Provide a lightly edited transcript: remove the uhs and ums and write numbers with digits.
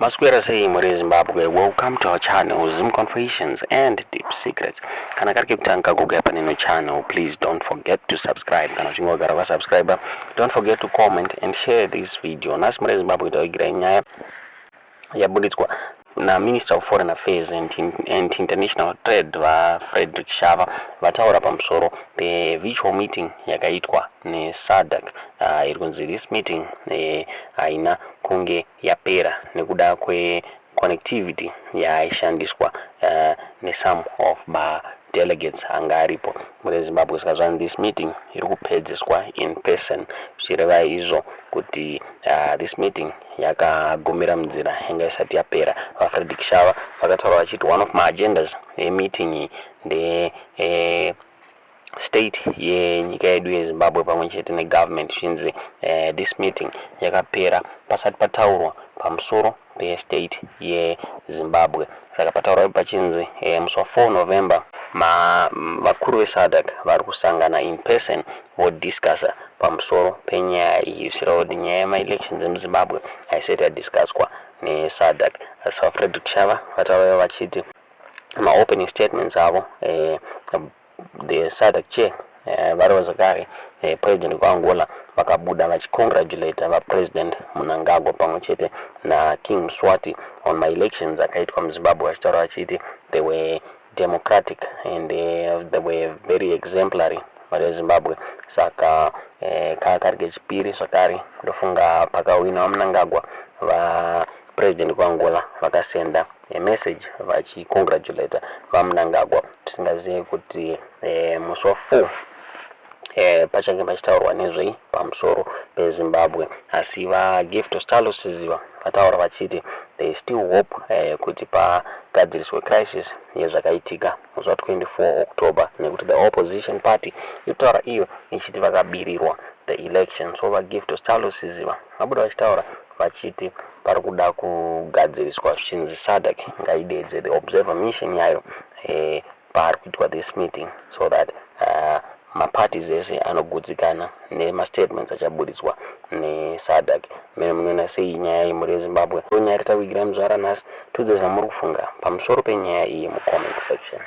Maswera sei mhuri yeZimbabwe? Welcome to our channel, Zim Confessions and Deep Secrets. Kana kari kekutanga kuuya paneno channel, please don't forget to subscribe. Kana uchinge wagara wakasubscribe, don't forget to comment and share this video. Nhasi mhuri yeZimbabwe takuvigirai nyaya yabuditswa naMinister of Foreign Affairs and International Trade, vaFrederick Shava, vataura pamusoro pevirtual meeting yakaitwa neSADC. Iri kunzi this meeting haina kunge yapera nekuda kweconnectivity yaishandiswa nesome of madelegates anga aripo mune Zimbabwe. Saka zvanzi this meeting iri kupedziswa in person, zvichireva izvo kuti this meeting yakagumira munzira, yanga isati yapera. VaFrederick Shava vakataura vachiti one of maagendas emeeting iyi nde state yenyika yedu yeZimbabwe pamwe chete negovernment. Zvinzi this meeting yakapera pasati pataurwa pamusoro pestate yeZimbabwe. Saka pataurwa pachinzi musi wa4 November vakuru veSADC vari kusangana in person vodiscussa pamusoro penyaya iyi, zvichireva kuti nyaya yemaelections emuZimbabwe haisati yadiscusswa neSADC. Asi VaFrederick Shava vataura vachiti maopening statements avo, the SADC chair, variwo zvakare president kuAngola, vakabuda vachicongratulata vaPresident Mnangagwa pamwe chete naKing Mswati on maelections akaitwa muZimbabwe, vachitaura vachiti they were democratic and they were very exemplary, vari veZimbabwe. Saka kaa kari kechipiri zvakare, ndofunga pakawina vaMnangagwa, vapresident kuAngola vakasenda message vachicongratulata vaMnangagwa. Tisingazivi kuti musi wa4 pachange pachitaurwa nezvei pamusoro peZimbabwe. Asi VaGift Ostallos Siziba vataura vachiti there is still hope kuti pagadziriswe crisis yezvakaitika musi wa24 October, nekuti the opposition party inotaura iyo ichiti vakabirirwa the election. So VaGift Ostallos Siziba vabuda vachitaura vachiti pari kuda kugadziriswa, zvichinzi SADC ngaidedze the observer mission yayo paari kuitwa this meeting, so that maparties ese anogutsikana nemastatements achabuditswa neSADC. Mene munoona sei nyaya iyi, mhuri yeZimbabwe? Nyaya ritakuigira muzuva ranhasi, tiudze zvamuri kufunga pamusoro penyaya iyi mucomment section.